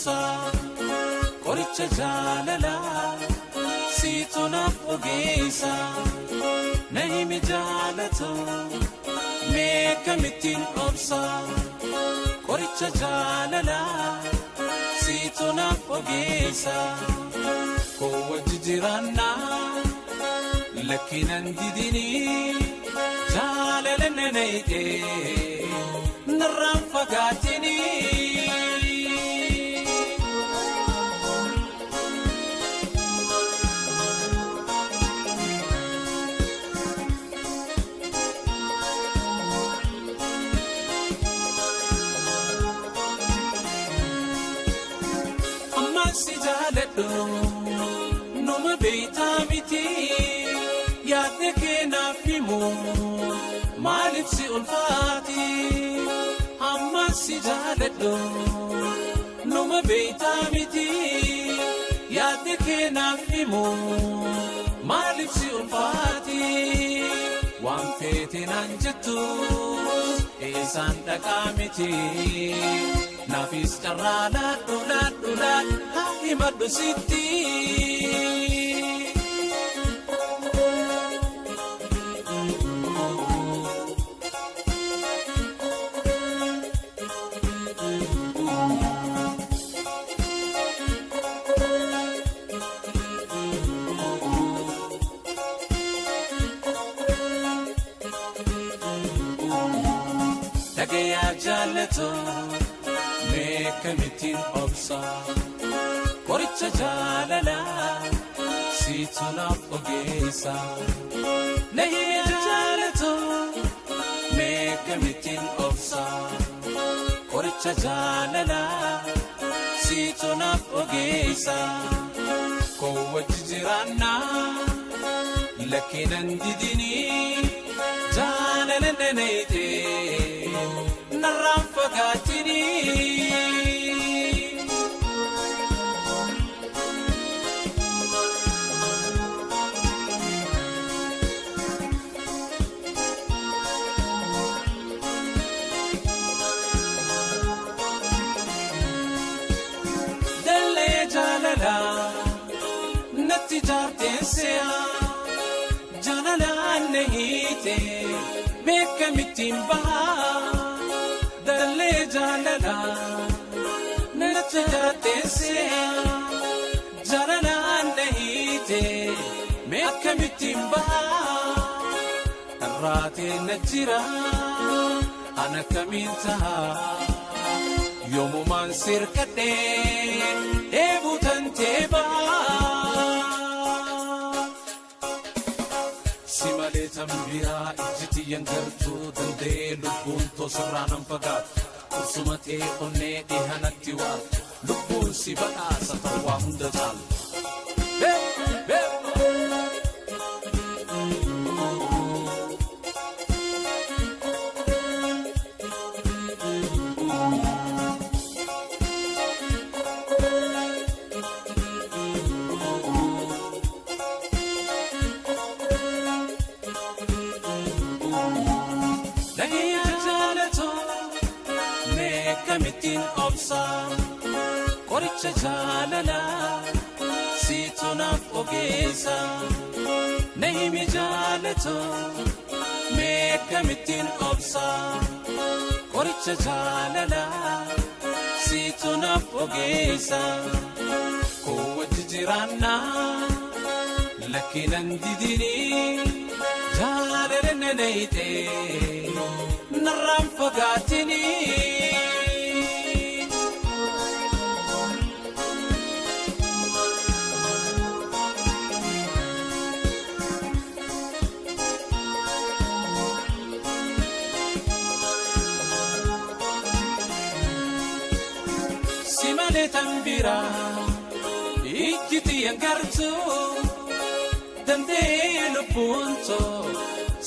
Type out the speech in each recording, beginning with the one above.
obsa qoricha jaalalaa siitu naaf ogeessa na himi jaalatu mee akkamittiin obsa qoricha jaalalaa siitu naaf ogeessa koo wajji jiraannaa lakkinan didinii jaalala nanayitee narraan fagaatinii. Ammaan si jaaladhu numa beektaa miti yaadni kee naaf himu maaliif si ulfaati. Ammaan si jaaladhu numa beektaa miti yaadni kee naaf himu maaliif si ulfaati. Waan feete naan jettu eessaan dhaqaa miti. Naafis carraa laadhu laadhu laadhu haa himadhu sitti. Dhagayaa jaalatu mee akkamittiin obsa qoricha jaalalaa siitu naaf ogeessa. Na himi jaalatu mee akkamittiin obsa qoricha jaalalaa siitu naaf ogeessa. Koo wajji jiraannaa lakkinan didinii jaalala nanayitee narraan fagaatinii. Dallee jaalalaa natti jaarteen se'a jaalalaan na hiite beekamittiin bahaa. Dallee jaalalaa natti jaarteen se'a jaalalaan na hiite beekamittiin bahaa. Irraateen na jira ana kamiin tahaa. Yoomumaan sirkadhee dheebuutan teebaa. Si malee tambiraa ijji tiyyan gartuu danda'ee lubbuun tosirraa nan fagaatu. Qursuma ta'e onnee dhihanatti waartu lubbuun si badhaasa ta'uu hunda caalu. Dhagee jaalatu mee akkamittiin obsa qoricha jaalalaa siitu naaf ogeessa. Na himi jaalatu mee akkamittiin obsa qoricha jaalalaa siitu naaf ogeessa. Koo wajji jiraannaa lakkinan didinii jaalala nanayitee narraan fagaatinii. Si malee tambiraa ijji tiyyan gartuu dandee lubbuun too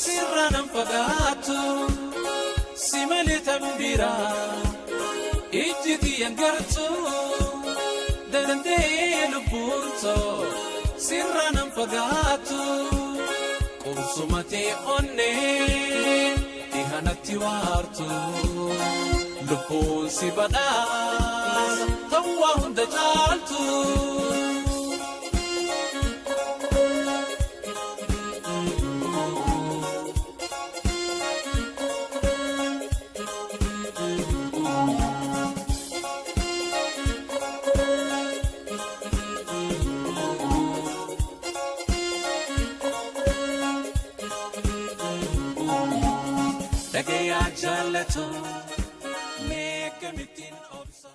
sirraa nan fagaatu. Si malee tambiraa ijji tiyyan gartuu dandee lubbuun too sirraa nan fagaatu. Qubsuma ta'e onnee dhihanatti waartu lubbuun si badhaasa. Ta'uu hunda caaltu. Dhagayaa jaallatu mee akkamittiin obsa.